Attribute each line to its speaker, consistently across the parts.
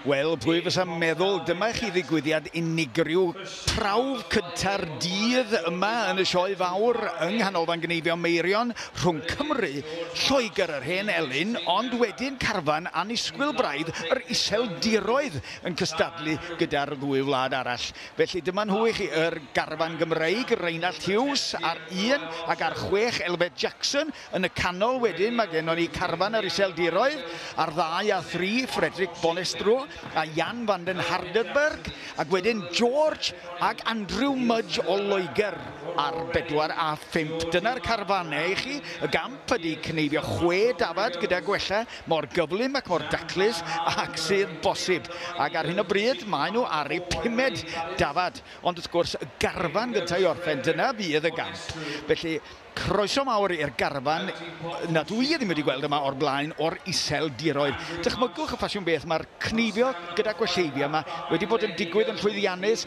Speaker 1: Wel, pwy fysa'n meddwl, dyma chi ddigwyddiad unigryw, prawf cynta'r dydd yma yn y Sioe Fawr yng Nghanolfan Gneifio Meirion rhwng Cymru, Lloegr yr hen elyn, ond wedyn carfan annisgwyl braidd yr Iseldiroedd yn cystadlu gyda'r ddwy wlad arall. Felly dyma nhw i chi, yr garfan Gymreig, Reinallt Hughes ar 1 ac ar 6 Elfed Jackson. Yn y canol wedyn mae gennon ni carfan yr Iseldiroedd ar 2 a 3 Frederick Bonestroo a Jan van den Hardenberg, ac wedyn George ac Andrew Mudge o Loegr ar 4 a 5. Dyna'r carfannau i chi. Y gamp ydy cneifio 6 dafad gyda gwella mor gyflym ac mor daclus ac sydd bosib. Ac ar hyn o bryd maen nhw ar eu 5med dafad. Ond wrth gwrs y garfan gyntaf i orffen, dyna fydd y gamp. Felly croeso mawr i'r garfan na dwi ddim wedi gweld yma o'r blaen o'r Iseldiroedd. Dychmygwch y ffasiwn beth, mae'r cneifio gyda gwelleiddiau yma wedi bod yn digwydd yn llwyddiannus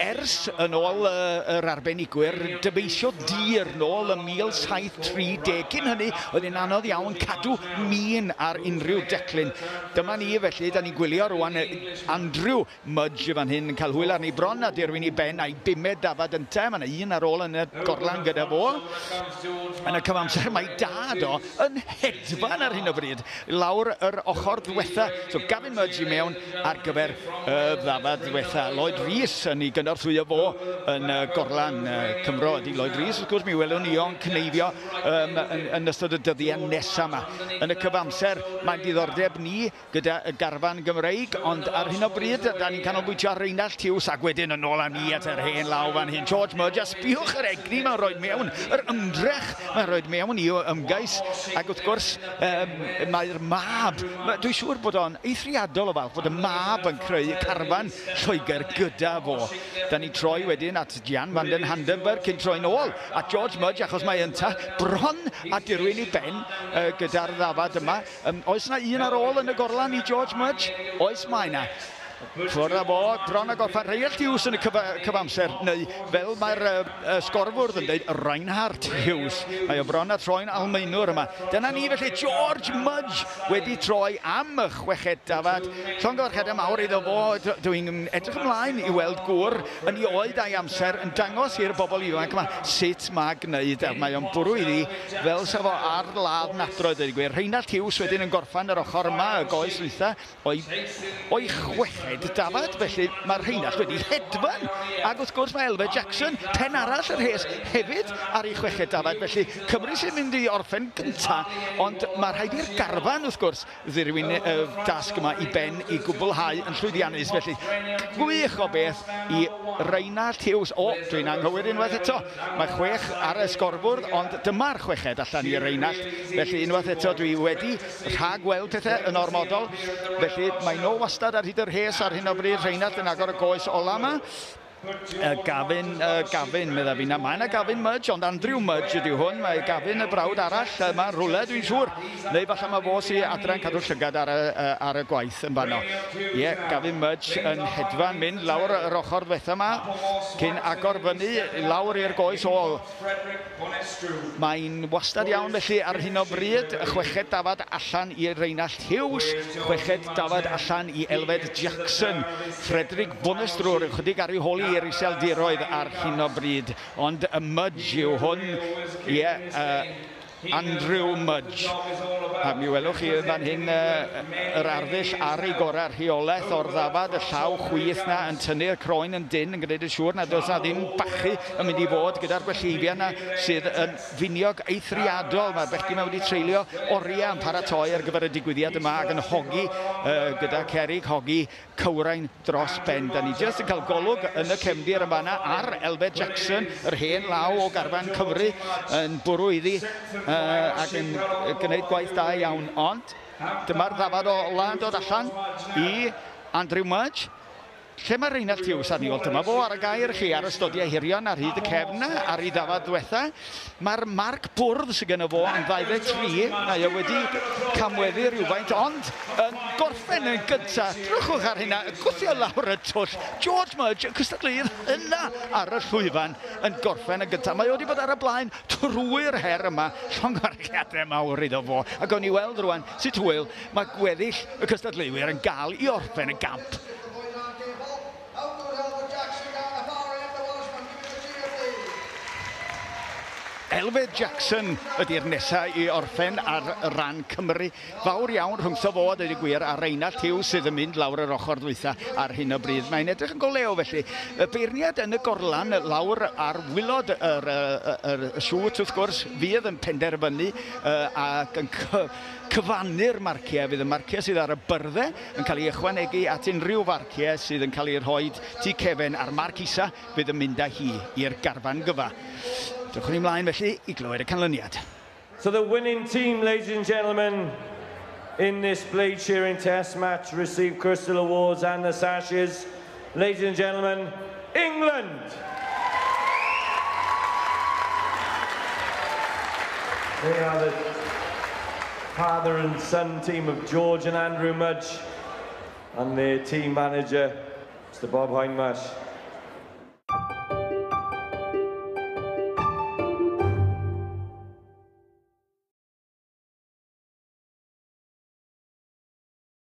Speaker 1: ers, yn ôl yr arbenigwyr, dyfeisio dir nôl ym 1730. Cyn hynny, oedd hi'n anodd iawn cadw min ar unrhyw declyn. Dyma ni felly, da ni'n gwylio rwan Andrew Mudge fan hyn yn cael hwyl arni bron a dirwyn i ben a'i 5med dafad ynte. Mae yna un ar ôl yn y gorlan gyda fo. Yn y cyfamser mae dad o yn hedfan ar hyn o bryd lawr yr ochr ddwetha. So Gavin Mudge i mewn ar gyfer y ddafad ddwetha. Lloyd Rees yn ei gynorthwyo fo yn y gorlan. Cymro ydy Lloyd Rees, wrth gwrs, mi welwn ni o'n cneifio yn ystod y dyddiau nesaf yma. Yn y cyfamser mae'n diddordeb ni gyda y garfan Gymreig, ond ar hyn o bryd, da ni'n canolbwyntio ar Reinallt Hughes, ac wedyn yn ôl â ni at yr hen law fan hyn. George Mudge, a sbiwch yr egni mae'n rhoi mewn, yr ymdrech mae'n rhoi mewn i ymgais, ac wrth gwrs, mae'r mab, dwi'n siŵr bod o'n eithriadol o falch bod y mab yn creu carfan Lloegr gyda fo. Da ni'n troi wedyn at Jan van den Handenberg cyn troi'n ôl at George Mudge, achos mae ynta bron a dirwyn i ben gyda'r ddafad yma. Oes yna un ar ôl yn y gorlan i George Mudge? Oes, mae yna. Ffwrdd â fo, bron a gorffen Reinallt Hughes yn y cyfamser, neu fel mae'r sgorfwrdd yn dweud, Reinhard Hughes. Mae o bron a troi'n Almaenwr yma. Dyna ni felly, George Mudge wedi troi am y 6fed dafad. Llongyfarchiadau mawr iddo fo. Dwi'n edrych ymlaen i weld gŵr yn ei oed a'i amser yn dangos i'r bobl ifanc yma sut mae gwneud. A mae o'n bwrw iddi fel sa fo ar ladd nadroedd, dweud y gwir. Reinallt Hughes wedyn yn gorffan yr ochr yma, y goes ddwytha, o'i 6fed dafad, felly mae'r Rheinallt wedi hedfan. Ac wrth gwrs mae Elfed Jackson, pen arall yr rhes, hefyd ar ei 6fed dafad, felly Cymru sy'n mynd i orffen gynta, ond mae rhaid i'r garfan wrth gwrs ddirwyn y dasg yma i ben i gwblhau yn llwyddiannus, felly gwych o beth i Reinallt Hughes. O, dwi'n anghywir unwaith eto, mae 6 ar y sgorfwrdd, ond dyma'r 6fed allan i Reinallt, felly unwaith eto dwi wedi rhagweld pethau yn ormodol, felly mae nhw wastad ar hyd yr rhes ar hyn o bryd. Reinallt yn agor y goes ola yma. Gavin, Gavin, meddai fi na. Mae yna Gavin Mudge, ond Andrew Mudge ydyw hwn. Mae Gavin y brawd arall yma rhywle, dwi'n siŵr. Neu falle mae fo sy'n adran cadw llygad ar y gwaith yn fanno. Ie, yeah, Gavin Mudge yn hedfan, mynd lawr yr ochr ddwetha yma, cyn agor fyny lawr i'r goes ôl. Mae'n wastad iawn felly ar hyn o bryd, y 6fed dafad allan i Reinallt Hughes, 6fed dafad allan i Elfed Jackson. Frederick Bonestrwr ychydig ar ei hôl i'r Iseldiroedd ar hyn o bryd, ond y Mudge yw hwn, ie, yeah, Andrew Mudge. A mi welwch chi fan hyn yr arddull ar ei gorau, rheolaeth o'r ddafad, y llaw chwith na yn tynnu'r croen yn dynn, yn gwneud yn siŵr nad oes na ddim bachu yn mynd i fod gyda'r gwelleiddiau yna sydd yn finiog eithriadol. Mae'r bechgyn yma wedi treulio oriau yn paratoi ar gyfer y digwyddiad yma ac yn hogi gyda cerrig, hogi cywrain dros ben. Da ni jyst yn cael golwg yn y cefndir yn fanna ar Elfed Jackson, yr hen law o garfan Cymru, yn bwrw iddi ac yn gwneud gwaith da iawn. Ond dyma'r ddafad ola'n dod allan i Andrew Mudge. Lle mae Reinald Hughes arni? Wel, dyma fo ar y gair chi, ar y stodiau hirion, ar hyd y cefn, ar ei ddafad ddwetha. Mae'r marc bwrdd sydd gen fo yn 23, mae o wedi camweddu rhywfaint, ond yn gorffen yn gyntaf. Drychwch ar hynna, gwthio lawr y twll. George Mudge, y cystadleuydd yna ar y llwyfan, yn gorffen yn gyntaf. Mae o wedi bod ar y blaen trwy'r her yma, llongyfarchiadau mawr iddo fo. Ac o'n i weld rwan sut hwyl mae gweddill y cystadleuwyr yn gael i orffen y gamp. Elfed Jackson ydy'r nesaf i orffen ar ran Cymru. Fawr iawn rhwngtho fo, a dweud y gwir, a Reinald Hughes sydd yn mynd lawr yr ochr ddwytha ar hyn o bryd. Mae'n edrych yn goleo felly. Y beirniad yn y gorlan lawr ar wylod yr, yr, yr siwt wrth gwrs fydd yn penderfynu ac yn cyfannu'r marciau. Fydd y marciau sydd ar y byrddau yn cael ei ychwanegu at unrhyw farciau sydd yn cael ei rhoi tu cefen a'r marc isa fydd yn mynd â hi i'r garfan gyfa. Dewch ni ymlaen felly i glywed y canlyniad.
Speaker 2: So the winning team, ladies and gentlemen, in this blade shearing test match receive crystal awards and the sashes. Ladies and gentlemen, England! They are the father and son team of George and Andrew Mudge and their team manager, Mr. Bob Hindmarsh.